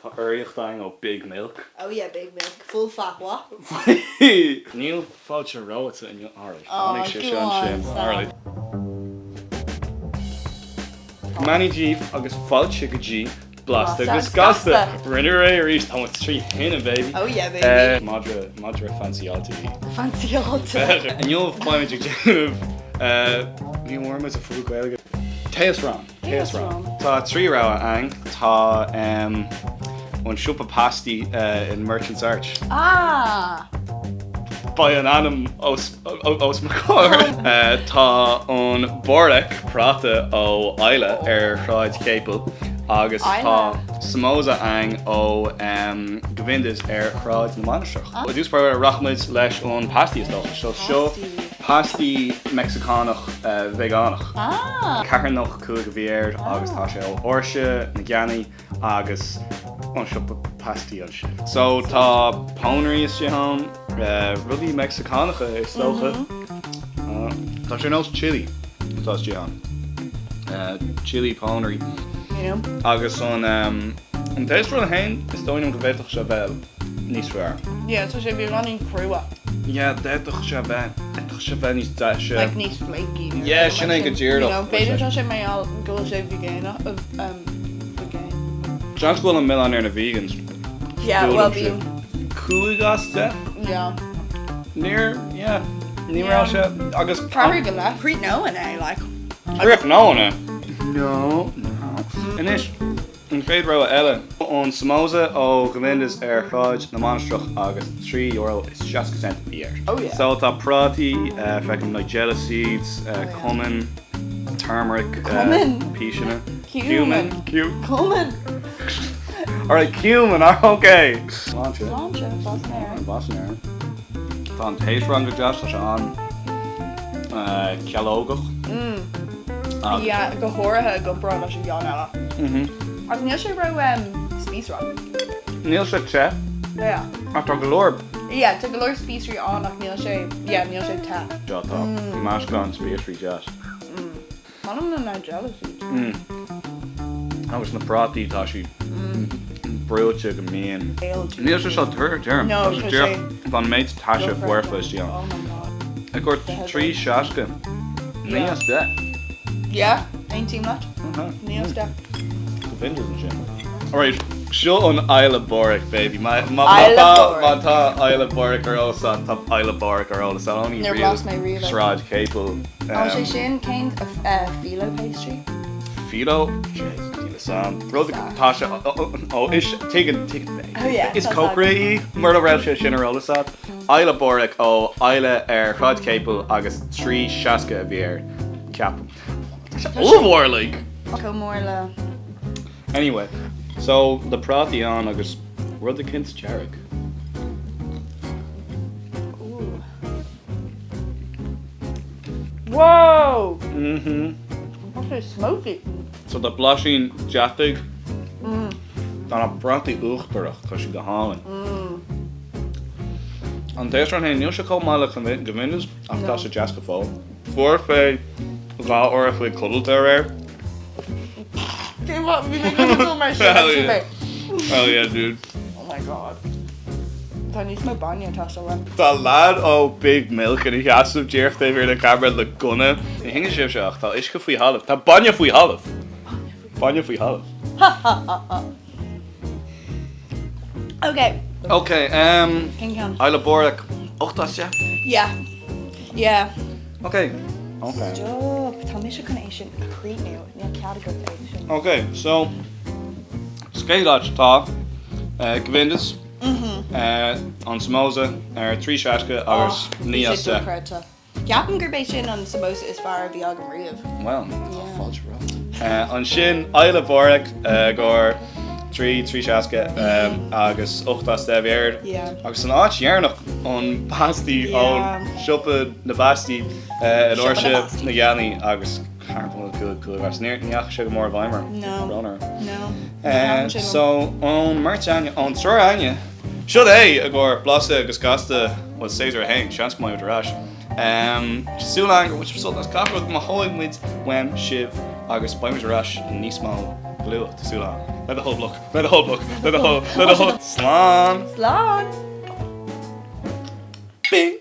Tá urraíocht againn ó Big Milk. Oh yeah, Big Milk. Full fat what? Níl fáilte romhat inniu. Alright, fanfaidh sé seo ansin. Alright. Go mbeannaí Dia daoibh agus fáilte go dtí Blasta agus Gasta! Rinneadh é arís, tá muid trí thine, baby! Oh yeah, baby! Madra, madra fancyáilte í. Fancyáilte. Inniu beimid ag déanamh, ní bhfuair muid an focal Gaeilge. Taosrán. Taosrán. Tá 3 rogha againn. Tá an siopa pasty in Merchants Arch. Ah! Beidh an ainm os os mo chomhair. Tá an Borek práta ó Isla ar Shráid Chéipil agus tá samosa againn ó Govinda's ar Shráid na Mainistreach. I dtús báire rachaimid leis an pasty is dócha. So seo Pasty Meicsiceánach veigeánach. 4.95 a bhí air agus tá sé ó Áirse na Geanaí agus an siopa pasty ansin. So tá pónairí istigh ann, rudaí Meicsiceánacha is dócha. Tá sé ar nós chili atá istigh ann. Chili pónairí. Agus an taosrán féin is dóigh liom go bhféadfadh sé bheith. níos fearr. Yeah, tá sé beagáinín crua. Yeah, d'fhéadfadh sé bheith, d'fhéadfadh sé bheith níos deise. Like níos flaky. nó Yeah, sin é go díreach. You know, b'fhéidir tá sé mar gheall go bhfuil sé veigeánach, um, vegan. Seans go bhfuil an milleán ar na vegans. Yeah, well bíonn. 5 as 10? Yeah. Níor, yeah, ní raibh sé, agus. 4 go leith. Chríochnóinn é, like. Chríochnóinn é? No, no. Anois. An chéad rogha eile, an samosa ó Govinda's ar Shráid na Mainistreach agus €3 is 60 cent a bhí air. Oh yeah. So tá prátaí, feicim nigella seeds, cumin, turmeric, Cumin? píseanna. Cumin. Cumin. Alright, cumin, ok. Sláinte. Sláinte, blas in Éirinn. Blas in Éirinn. Tá an taosrán go deas, tá sé an-chealógach. Yeah, go háirithe i gcomparáid leis an gceann eile. Ach níl sé ró spíosrach. Níl sé te. Yeah. Ach tá go leor. Yeah, tá go leor spíosraí ann ach níl sé, yeah, níl sé te. Seo tá meascán spíosraí deas. M'anam na nigella seeds. Agus na prátaí tá siad brúite go mín. Níl sé seo tur, deirim. No, Tá sé tá díreach, sé tá an méid taise foirfe istigh ann. Oh my god. I gcomhair 3.60. 9 as 10. Yeah, aontaím leat. 9 as 10. Govinda's ansin. Alright, seo an Isla Borek baby. Má Isla Borek. má tá Isla Borek ar eolas agat, tá Isla Borek ar eolas agat. Only Níor real bhlas mé riamh é. Sráid Chéipil. Ó sé sin, cén filo pastry? Filo? Jeez, níl fhios a'm. Rud tá sé, ó, is, tuigeann, tuigeann, Oh yeah, is tá cócaire í, mura raibh sé sin ar eolas agat. Isla Borek ó Isla ar Shráid Chéipil agus 3.60 a bhí air, ceapaim. Tá sé ollmhór, like! Chomh mór le. Anyway, so na prátaí ann agus rud eicínt dearg. Ooh. Whoa! Mhm. Tá sé smoky. So tá blaisín deataigh. Tá na prátaí uachtarach, tá siad go hálainn. An taosrán féin, níl sé chomh maith le Govinda's ach tá sé deas go fóill. Fuair mé 2 uair a chloig codlata aréir. Cén fáth? Bhí mé chun dul mar sin ach bhí mé. Hell yeah dude. Oh my god. Tá níos mó bainne ag teastáil uaim. Tá leaid ó Big Milk ina sheasamh díreach taobh thiar den cheamara le gunna. Ní thuigeann sibhse ach tá uisce faoi thalamh. Tá bainne faoi thalamh! Bainne faoi thalamh. Ha ha ha ha. Ok. Ok, um, Cén ceann? Isla Borek, 8 as 10? Yeah. Yeah. Ok. Ok. Stop, tá mise chun é sin a chríochnú, níl cead agat é sin. Ok, so, sa chéad áit tá eh, Govinda's, eh, an samosa ar 3.60 agus 9 as 10. Dochreidte. Ceapaim gurb é sin an samosa is fearr a bhí agam riamh. Bhuel, tá fáilte romhat. Ansin, Isla Borek i gcomhair 3, 3.60 agus 8 as 10 a bhí air. Agus san áit dheireanach, an pasty ón siopa na bpasty in Áirse na Gealaí agus 4.5 5 as. Ní dheachaigh sé go mór i bhfeidhm orm. No. No. So, ón mbeirt againne, ón triúr againne, Seo é i gcomhair Blasta agus Gasta, bhuel séasúr 1, seans go mbeidh muid ar ais. Súil agam gur bhain sibh sult as gach rud, mothóidh muid uaim sibh agus beidh muid ar ais níos mó. Go luath, tá súil agam. Le do thoil bloc, le do thoil bloc, le do thoil, le do thoil. Slán! Slán! Bing!